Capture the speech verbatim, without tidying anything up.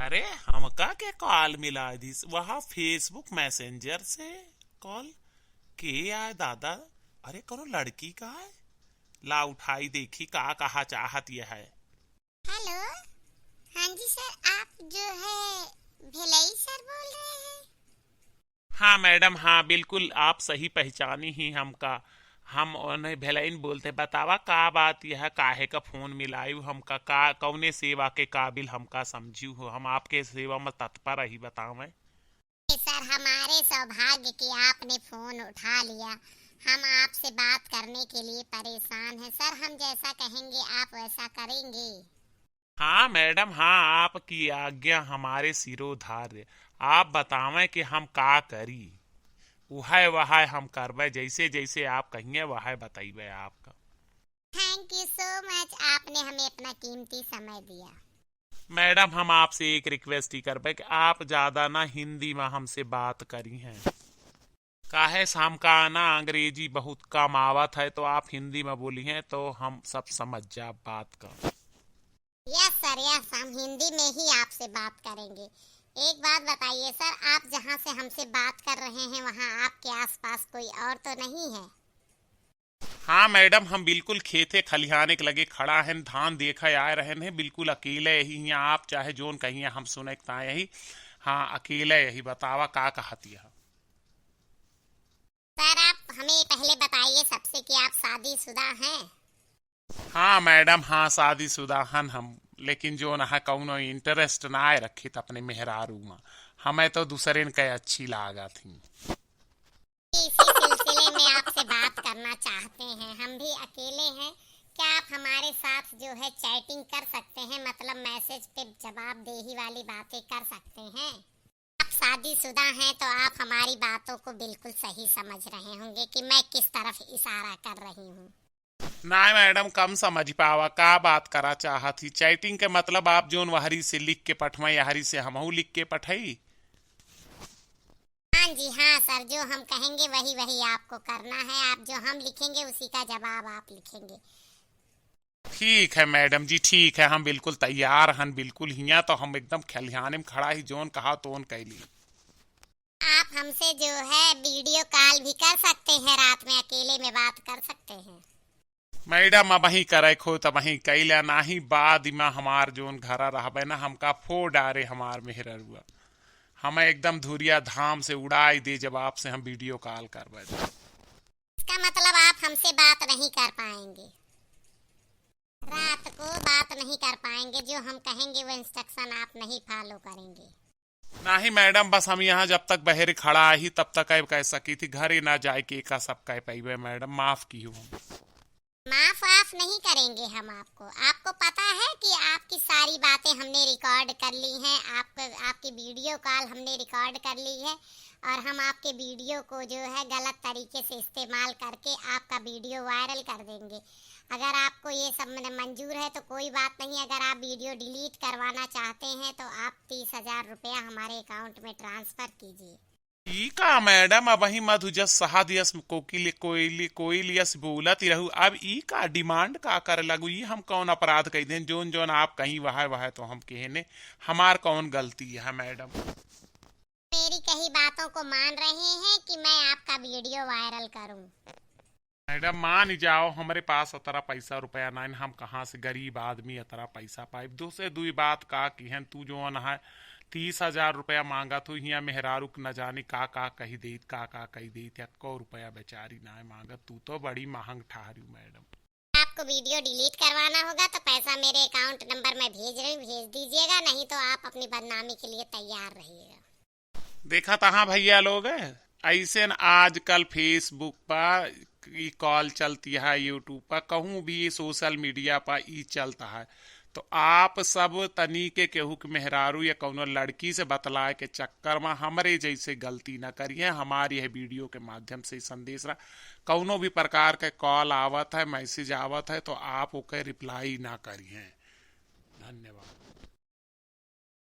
अरे, हमका के call मिला दिस, वह Facebook Messenger से call। के आय दादा? अरे, कौनो लड़की का है? ला उठाई देखी, का कहा चाहत यह है। हेलो, हाँ जी सर, आप जो है भिलाई सर बोल रहे हैं? हाँ मैडम, हाँ बिल्कुल, आप सही पहचानी ही हमका। हम उन्हें भेलइन बोलते। बतावा का बात यह, काहे का फोन मिलायु हमका, का कौने सेवा के काबिल हमका समझियु हो? हम आपके सेवा में तत्पर रही, बतावें। सर, हमारे सौभाग्य कि आपने फोन उठा लिया। हम आपसे बात करने के लिए परेशान हैं सर, हम जैसा कहेंगे आप वैसा करेंगे। हाँ मैडम, हाँ, आपकी आज्ञा हमारे सिरोधार्य। आप बतावें कि हम का करी। उहै वहै हम करबे, जैसे जैसे आप कहिए वहै बतैबे आपका। Thank you so much, आपने हमें अपना कीमती समय दिया। मैडम, हम आपसे एक request ही करबे कि आप ज्यादा ना हिंदी में हमसे बात करी हैं। काहे से हमका ना अंग्रेजी बहुत कम आवत है, तो आप हिंदी में बोली हैं तो हम सब समझ जाब बात का। Yes sir, yes, हम हिंदी में ही आपसे बात करेंगे। एक बात बताइए सर, आप जहाँ से हमसे बात कर रहे हैं, वहाँ आपके आसपास कोई और तो नहीं है? हाँ मैडम, हम बिल्कुल खेते खलिहाने के लगे खड़ा हैं, धान देखे आए रहन हैं, बिल्कुल अकेले ही हैं। आप चाहे जोन कहिए हम सुने के ताए ही। हाँ, अकेले ही। बतावा का कहत यह? सर, आप हमें पहले बताइए सबसे कि आप शादीशुदा हैं? हाँ मैडम, हाँ, शादीशुदा हन हम, लेकिन जोन है कौनो interest ना आए रखित अपने मेहरारू में। हमें तो दूसरे के अच्छी लागत ही। इसी सिलसिले में आपसे बात करना चाहते हैं, हम भी अकेले हैं, क्या आप हमारे साथ जो है chatting कर सकते हैं, मतलब message पे जवाब देही वाली बातें कर सकते हैं? आप शादीशुदा हैं तो आप हमारी बातों को बिल्कुल सही समझ रहे होंगे कि मैं किस तरफ इशारा कर रही हूँ। नहीं मैडम, कम समझ पावा, का बात करा चाहत ही? Chatting के मतलब आप जोन वहरी से लिख के पठवाई, यहरी से हमहू लिख के पठाई। हाँ जी, हाँ सर, जो हम कहेंगे वही वही आपको करना है। आप जो हम लिखेंगे उसी का जवाब आप लिखेंगे। ठीक है मैडम जी, ठीक है, हम बिल्कुल तैयार हन, बिल्कुल हियाँ तो हम एकदम खलिहाने में खड़ा ही, जोन कहा तोन कैली। आप हमसे जो है video call भी कर सकते हैं, रात में अकेले में बात कर सकते हैं। मैडम, अबहीं करे खो तबहीं कैला, नाही बाद में हमार जोन घरा रहबे ना, हमका फोड़ डारे हमार मेहररुआ, हमें एकदम धुरिया धाम से उड़ाई दे जब आपसे हम video call करबे तो। इसका मतलब आप हमसे बात नहीं कर पाएंगे, रात को बात नहीं कर पाएंगे, जो हम कहेंगे वो instruction आप नहीं follow करेंगे। नहीं मैडम, बस हम यहाँ जब तक बहरे खड़ा ही तब तक अब कह सकी थी, घरे ना जाए के का सब कह पाइबे मैडम, माफ किहो हम। माफ वाफ नहीं करेंगे हम आपको। आपको पता है कि आपकी सारी बातें हमने record कर ली हैं, आपको, आपकी video call हमने record कर ली है और हम आपके video को जो है गलत तरीके से इस्तेमाल करके आपका video viral कर देंगे। अगर आपको ये सब मन-, मंजूर है तो कोई बात नहीं, अगर आप video delete करवाना चाहते हैं तो आप तीस हजार रुपया हमारे account में transfer कीजिए। ई का मैडम, अबहीं मधु जस सहद यस कोकिल, कोइली, कोइल यस बोलत रहू, अब ई का demand का करे लगू? ई हम कौन अपराध कइ देन? जोन जोन आप कहीं वह वह तो हम कहेने, हमार कौन गलती है मैडम? मेरी कही बातों को मान रहे हैं कि मैं आपका video viral करूं? मैडम, मान ही जाओ, हमरे पास अतरा पैसा रुपया नाइन, हम कहाँ से गरीब आदमी अतरा पैसा पाइब? दूसरे दुई बात का किहन, तू जोन है तीस हजार रुपया मांगत हो, हियाँ मेहरारू के न जानी का का कही देत, का का कही देत, एको रुपया बेचारी नाय मांगत, तू तो बड़ी महंग ठहरी मैडम। आपको video delete करवाना होगा तो पैसा मेरे account number मैं भेज रही हूँ, भेज दीजिएगा, नहीं तो आप अपनी बदनामी के लिए तैयार रहिएगा। देखा तहाँ भैया लोग, ऐसे न आजकल Facebook पर ई call चलती है, YouTube पर, कहूँ भी social media पर ई चलता है। तो आप सब तनी के केहू के मेहरारू या कौनो लड़की से बतलाए के चक्कर में हमरे जैसे गलती न करिए। हमारी यह video के माध्यम से संदेश रहा, कौनो भी प्रकार के call आवत है, message आवत है, तो आप ओके reply ना करिए। धन्यवाद।